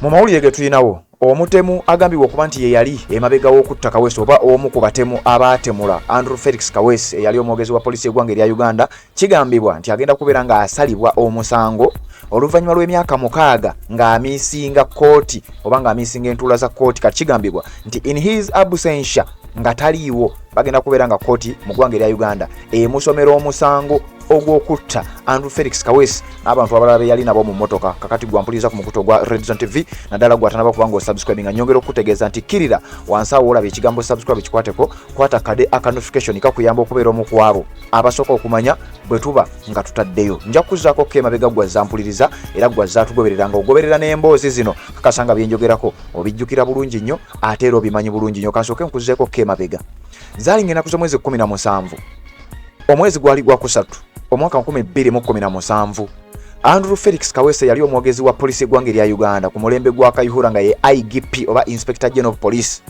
Mu mawulire ge tulinawo, omutemu agambibwa okuba nti ye yali emabega w'okutta Kaweesi oba omu ku batemu abaatemula Andrew Felix Kaweesi eyali omwogezi wa poliisi y'eggwanga erya Uganda, kigambibwa nti agenda kubeera ng'asalibwa omusango oluvannyuma lw'emyaka 6 ng'amiisinga kkooti oba ng'amiisinga entuula za kkooti. Kati kigambibwa nti in his absentia, nga taliiwo, bagenda kubeera nga kkooti mu ggwanga erya Uganda emusomera omusango ogw'okutta Andrew Felix Kaweesi n'abantu abalala be yali nabo mu mmotoka. Kakati gwampuliriza ku mukutu ogwa Redzone TV, naddala gwatanaba kuba nga osubscribinga, nyongera okukutegeeza nti kkirira wansi awo olaba ekigambo "subscribe", kikwateko, kwata kade aka notification, kakuyamba okubeera omu ku abo abasooka okumanya bwe tuba nga tutaddeyo. Nja kuzaako ko emabega gwa zampuliriza era gwa zaatugoberera nga ogoberera n'emboozi zino, kakasa nga byenjogerako obijjukira bulungi nnyo ate era obimanyi bulungi nnyo. Kansooke nkuzeeko ko emabega. Zaali ng'ennaku z'omwezi 17, omwezi gwali gwakusatu, omwaka 2017. Andrew Felix Kaweesi yali omwogezi wa poliisi eggwanga erya Uganda ku mulembe gwa Kayihura, nga ye IGP oba Inspector General of Police.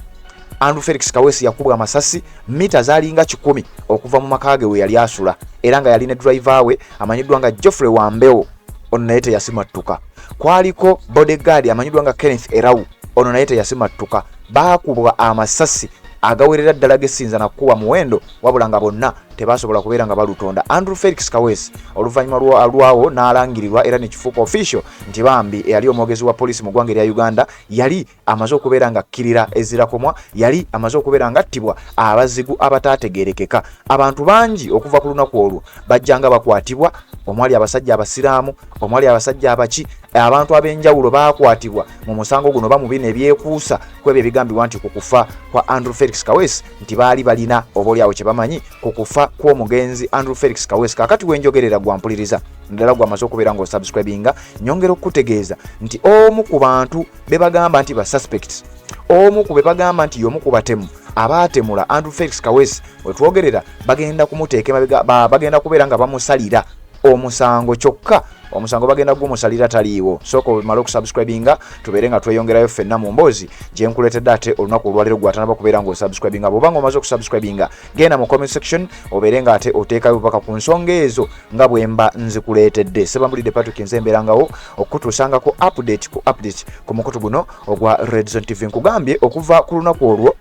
Andrew Felix Kaweesi yakubwa amasasi mita zaalinga 100 okuva mu maka ge we yali asula, era nga yali ne driver we amanyiddwa nga Geoffrey Wambewo, ono naye teyasimattuka. Kwaliko bodyguard amanyiddwa nga Kenneth Erau, ono naye teyasimattuka. Baakubwa amasasi agawerera ddala gesinza nakukuba muwendo, wabula nga bonna tebasobola kubeera nga balutonda. Andrew Felix Kaweesi oluvannyuma lwawo n'alangirirwa era nekifuuka official nti bambi eyali omwogezi wa poliisi mu ggwanga erya Uganda yali amaze okubeera nga akkirira ezirakomwa, yali amaze okubeera nga attibwa abazigu abataategeerekeka. Abantu bangi okuva ku lunaku olwo bajjanga bakwatibwa, omwali abasajja abasiraamu, omwali abasajja abaki, abantu ab'enjawulo baakwatibwa mu musango guno ba mu bino ebyekuusa ku ebyo ebigambibwa nti ku kufa kwa Andrew Felix Kaweesi, nti baali balina oba oliawo kye bamanyi ku kufa kw'omugenzi Andrew Felix Kaweesi. Kaakati wenjogerera, gwampuliriza naddala gwamaze okubeera ng'osubscribinga, nyongera okukutegeeza nti omu ku bantu be bagamba nti ba suspects, omu ku be bagamba nti y'omu ku batemu abaatemula Andrew Felix Kaweesi, wetwogerera bagenda kumuteeka emabega, bagenda kubeera nga bamusalira omusango, kyokka omusango bagenda gumusalira taliiwo. Sooka omale okusubscribinga, tubeere nga tweyongerayo ffenna mu mboozi gye nkuleetedde ate olunaku olwaleero. Gwatanaba kubeera ng'osubscribinga, bw'oba nga omaze okusubscribinga, genda mu comment section obeere nga ate oteekayo obubaka ku nsonga ezo nga bwe mba nzikuleetedde. Sebambulidde Patrick, nze mbeerangawo okukutuusangako update ku update ku mukutu guno ogwa Redzone TV. Nkugambye, okuva ku lunaku olwo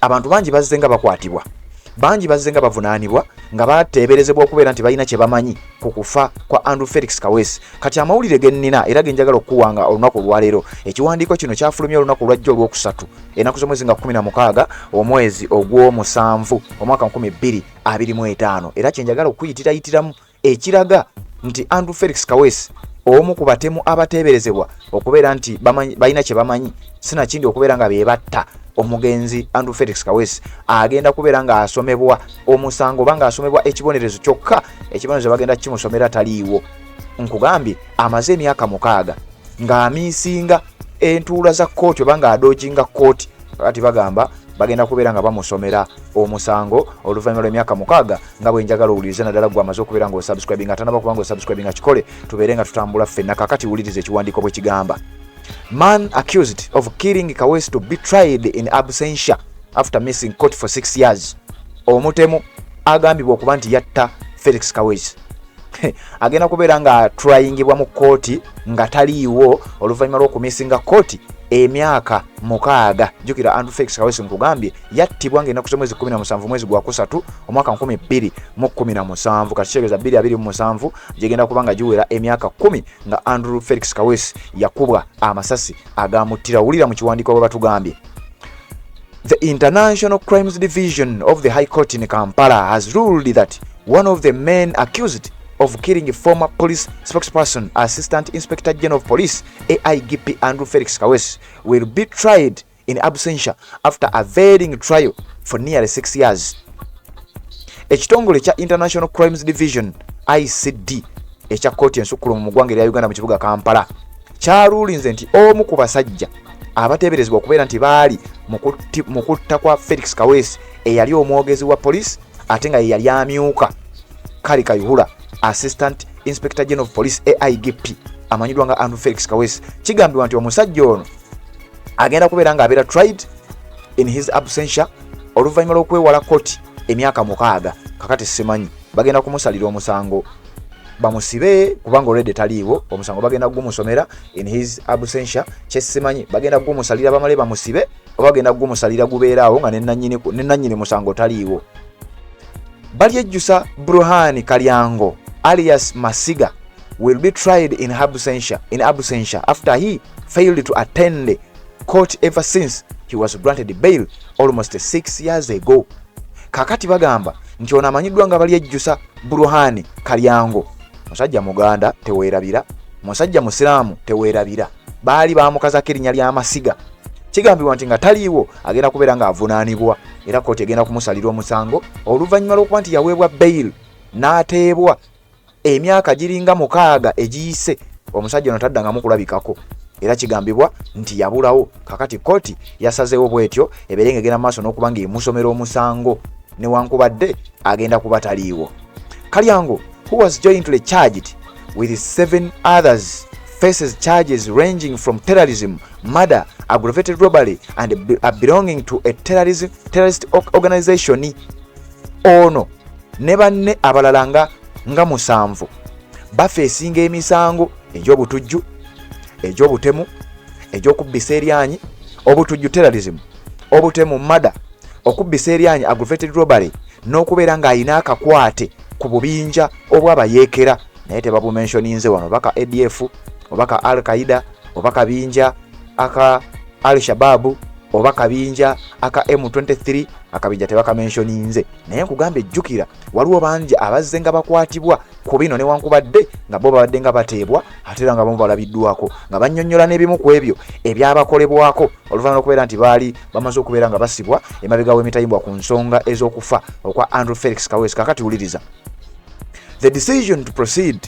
abantu bangi bazze nga bakwatibwa, bangi bazze nga bavunaanibwa nga bateeberezebwa okubeera nti balina kye bamanyi ku kufa kwa Andrew Felix Kaweesi. Kati amawulire ge nnina era ge njagala okukuwanga olunaku olwaleero, ekiwandiiko kino kyafulumya olunaku olwajja olwokusatu, ennaku z'omwezi nga 16, omwezi ogw'omusanvu, omwaka 2025, era kye njagala okuyitirayitiramu ekiraga nti Andrew Felix Kaweesi, omu ku batemu abateeberezebwa okubeera nti balina kye bamanyi, sinakindi okubeera nga be batta omugenzi Andrew Felix Kaweesi, agenda kubeera ng'asomebwa omusango oba ng'asomebwa ekibonerezo, kyokka ekibonerezo bagenda kimusomera taliiwo. Nkugambye, amaze emyaka 6 ng'amiisinga entuula za kkooti oba ng'adodginga kkooti. Kati bagamba bagenda kubeera nga bamusomera omusango oluvannyuma lw'emyaka 6, nga bwe njagala owulirize, naddala gwe amaze okubeera ng'osubscribinga. Atanaba kuba ng'osubscribinga, kikole, tubeere nga tutambula ffenna. Kakati wuliriza ekiwandiiko bwe kigamba: "Man accused of killing Kaweesi to be tried in absentia after missing court for 6 years." Omutemu agambibwa okuba nti yatta Felix Kaweesi agenda kubeera nga tryingibwa mu kkooti nga taliiwo oluvannyuma lw'okumisinga kkooti emyaka 6. Jjukira, Andrew Felix Kaweesi, nkugambye, yattibwa ng'ennaku z'omwezi 17, mwezi gwakusatu, omwaka 2017. Kati kitegeeza 2027 gigenda kuba nga giwera emyaka 10 nga Andrew Felix Kaweesi yakubwa amasasi agamuttira. Wulira mu kiwandiiko bwe batugambye: "The International Crimes Division of the High Court in Kampala has ruled that one of the men accused of killing former police spokesperson, Assistant Inspector General of Police, AIGP Andrew Felix Kaweesi, will be tried in absentia after evading trial for nearly 6 years." Ekitongole kya International Crimes Division, ICD, ekya kkooti ensukkulumu mu ggwanga erya Uganda mu kibuga Kampala kyarulinze nti omu ku basajja abateeberezebwa okubeera nti baali mu kutta kwa Felix Kaweesi, eyali omwogezi wa poliisi ate nga ye yali amyuka Kale Kayihura, Assistant Inspector General of Police, AIGP, amanyiddwa nga Andrew Felix Kaweesi, kigambibwa nti omusajja ono agenda kubeera ng'abeera tried in his absentia oluvannyuma lw'okwewala kkooti emyaka 6. Kakati simanyi bagenda kumusalira omusango. Bamusibe kubanga already taliiwo. Omusango bagenda kugumusomera in his absentia. Kyesimanyi, bagenda kugumusalira bamale bamusibe, oba bagenda kugumusalira gubeeraawo nga nenanyini musango taliiwo. Balyejjusa Bruhani Kalyango alias Masiga will be tried in absentia after he failed to attend court ever since he was granted bail almost 6 years ago. Kakati bagamba nti ono amanyiddwa nga Balyejjusa Buruhani Kalyango, musajja Muganda, teweerabira, musajja Musiraamu, teweerabira, baali bamukazako erinnya ly'Amasiga. Kigambibwa nti nga taliiwo agenda kubeera ng'avunaanibwa, era kooti egenda kumusalira omusango oluvannyuma lw'okuba nti yaweebwa bail n'ateebwa emyaka giringa 6 egiyise. Omusajja ono taddangamu kulabikako, era kigambibwa nti yabulawo. Kakati kooti yasazeewo bwetyo ebeere ng'egenda mu maaso n'okuba ng'emusomera omusango newankubadde agenda kuba taliiwo. Kalyango, who was jointly charged with seven others, faces charges ranging from terrorism, murder, aggravated robbery and belonging to a terrorist organization. Ono ne banne abalala nga 7 bafeesinga emisango egy'obutujju, egy'obutemu, egy'okubbisa eryanyi, obutujju, terrorism, obutemu, murder, okubbisa eryanyi, aggravated robbery, n'okubeera ng'alina akakwate ku bubinja obw'abayeekera, naye tebabumentioninze wano, oba ka ADF, oba ka Al Qaida, oba kabinja aka Al Shababu, oba kabinja aka M23. Akabinja tebakamentioninze, naye nkugamba, ejjukira waliwo bangi abazze nga bakwatibwa ku bino, newankubadde nga bo babadde nga bateebwa, ate era nga bamu balabiddwako nga bannyonnyola n'ebimu ku ebyo ebyabakolebwako oluvannyuma lw'okubeera nti baali bamaze okubeera nga basibwa emabega w'emitayimbwa ku nsonga ez'okufa okwa Andrew Felix Kaweesi. Kakati wuliriza: The decision to proceed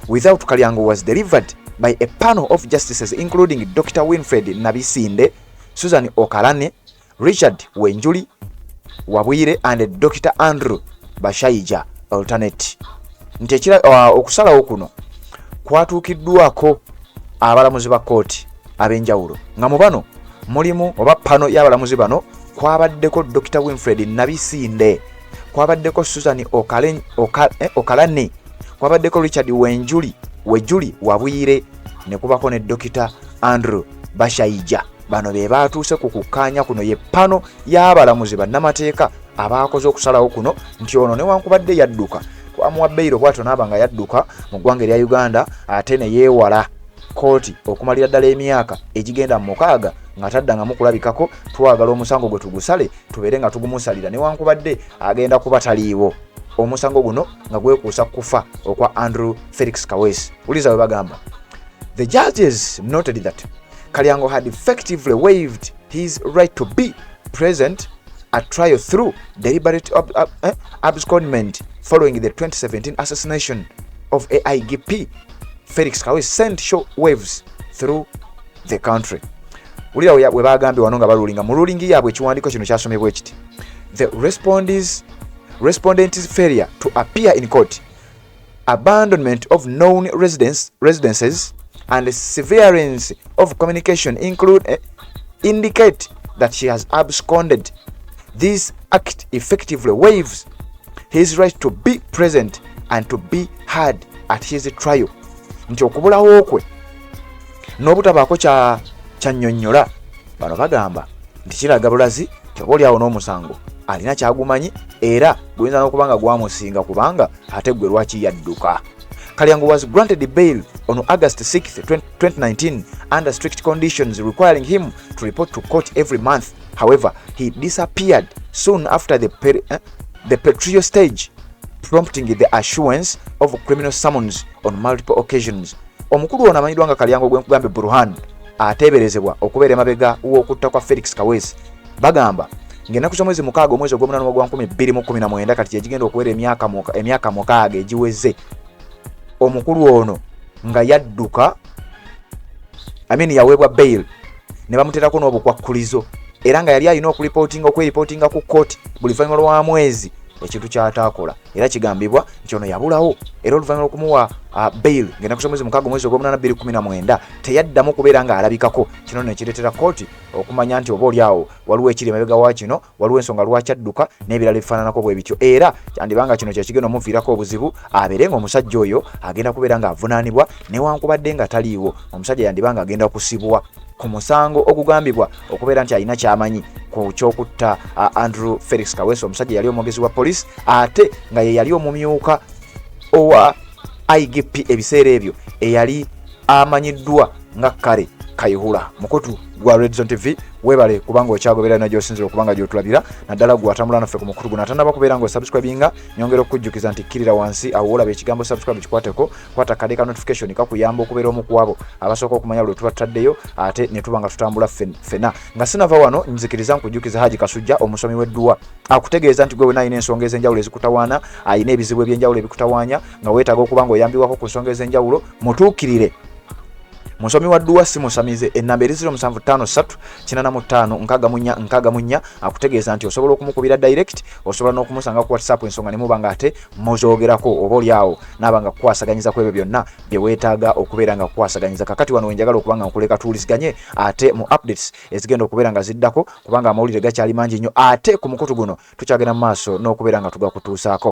without Kalyango was delivered by a panel of justices including Dr. Winfred Nabisinde, Susan Okalane, Richard Wenjuli Wabwire and Dr. Andrew Bashaija alternate. Nti okusalawo kuno kwatuukiddwako abalamuzi ba kkooti ab'enjawulo, nga mu bano mulimu, oba panel y'abalamuzi bano kwabaddeko Dr. Winfred Nabisinde, kwabaddeko Susan Okalane, kwabaddeko Richard Wenjuli Wejuli Wabwire, ne kubako ne Dr. Andrew Bashaija. Bano be baatuuse ku kukkaanya kuno. Ye panel y'abalamuzi bannamateeka abaakoze okusalawo kuno nti ono newankubadde yadduka, twamuwa bail, bwatyo naaba nga yadduka mu ggwanga erya Uganda, ate ne yeewala kooti okumalira ddala emyaka egigenda mu 6 nga taddangamu kulabikako, twagala omusango gwe tugusale, tubeere nga tugumusalira newankubadde agenda kuba taliiwo. Omusango guno nga gwekuusa kufa okwa Andrew Felix Kaweesi. Wuliza bwe bagamba: The judges noted that Kalyango had effectively waived his right to be present at trial through deliberate abscondment following the 2017 assassination of AIGP Felix Kaweesi sent shock waves through the country. Wulira we bagambye wano nga barulinga mu ruling yaabwe. Ekiwandiiko kino kyasomebwa ekiti: The respondent's failure to appear in court, abandonment of known residences and severance of communication indicate that she has absconded. This act effectively waives his right to be present and to be heard at his trial. Nti okubulawo kwe n'obutabaako kyannyonnyola, bano bagamba nti kiraga bulazi nti oba oliawo n'omusango alina kyagumanyi, era guyinza n'okuba nga gwamusinga, kubanga ate gwe lwaki yadduka? Kalyango was granted bail on August 6, 2019 under strict conditions requiring him to report to court every month. However, he disappeared soon after the pre-trial stage, prompting the issuance of criminal summons on multiple occasions. Omukulu ono amanyiddwa nga Kalyango, gwe nkugambye, Burhan, ateeberezebwa okubeera emabega w'okutta kwa Felix Kaweesi, bagamba ng'ennaku z'omwezi 6 omwezi ogw'omunaana gwa 2019, kati kyekigenda okuwera emyaka 6 egiweze, omukulu ono nga yadduka, I mean, yaweebwa bail ne bamuteerako n'obukwakkulizo, era nga yali alina okulipootinga, okweripootinga ku kooti buli luvannyuma lwa mwezi. ekintu ky'ataakola. Era kigambibwa nti ono yabulawo, era oluvannyuma lw'okumuwa bail ng'ennaku z'omwezi 6 omwezi ogw'omunaana 2019 teyaddamu kubeera ng'alabikako. Kino nno kireetera kkooti okumanya nti oba oli awo waliwo ekiri emabega wa kino, waliwo ensonga lwaki adduka n'ebirala ebifaananako bwe bityo. Era kyandiba nga kino kyekigenda omuviirako obuzibu, abeere ng'omusajja oyo agenda kubeera ng'avunaanibwa newankubadde nga taliiwo. Omusajja yandiba nga agenda kusibwa ku musango ogugambibwa okubeera nti alina kyamanyi ku kyokutta Andrew Felix Kaweesi, omusajja yali omwogezi wa poliisi ate nga ye yali omumyuka owa IGP ebiseera ebyo, eyali amanyiddwa nga Kale Kayihura. Mukutu gwa Redzone TV, webale kubanga okyagobera na gyosinzira okubanga gyotulabira, naddala gwe atambula naffe ku mukutu guno atanaba kubeera nga osubscribinga. Nyongera okukujjukiza nti kkirira wansi awo olaba ekigambo subscribe, kikwateko, kwata kade ka notification, kakuyamba okubeera omu ku abo abasooka okumanya buli tuba tutaddeyo, ate ne tuba nga tutambula ffena. Nga sinava wano, nzikiriza nkujjukiza Haji Kasujja, omusomi w'edduwa, akutegeeza nti gwe wena alina ensonga ez'enjawulo ezikutawaana, alina ebizibu eby'enjawulo ebikutawaanya, nga weetaaga okuba nga oyambibwako ku nsonga ez'enjawulo, mutuukirire. Musomi wa dduwa, si musamize. Ennamba eri 0753 85 64 64. Akutegeeza nti osobola okumukubira direct, osobola n'okumusanga ku WhatsApp, ensonga ne muba nga ate muzoogerako, oba oli awo naaba nga kukwasaganyiza ku ebyo byonna bye weetaaga okubeera nga kukwasaganyiza. Kakati wano wenjagala okuba nga nkuleka tuwuliziganye ate mu updates ezigenda okubeera nga ziddako, kubanga amawulire gakyali mangi nnyo, ate ku mukutu guno tukyagenda mu maaso n'okubeera nga tugakutuusaako.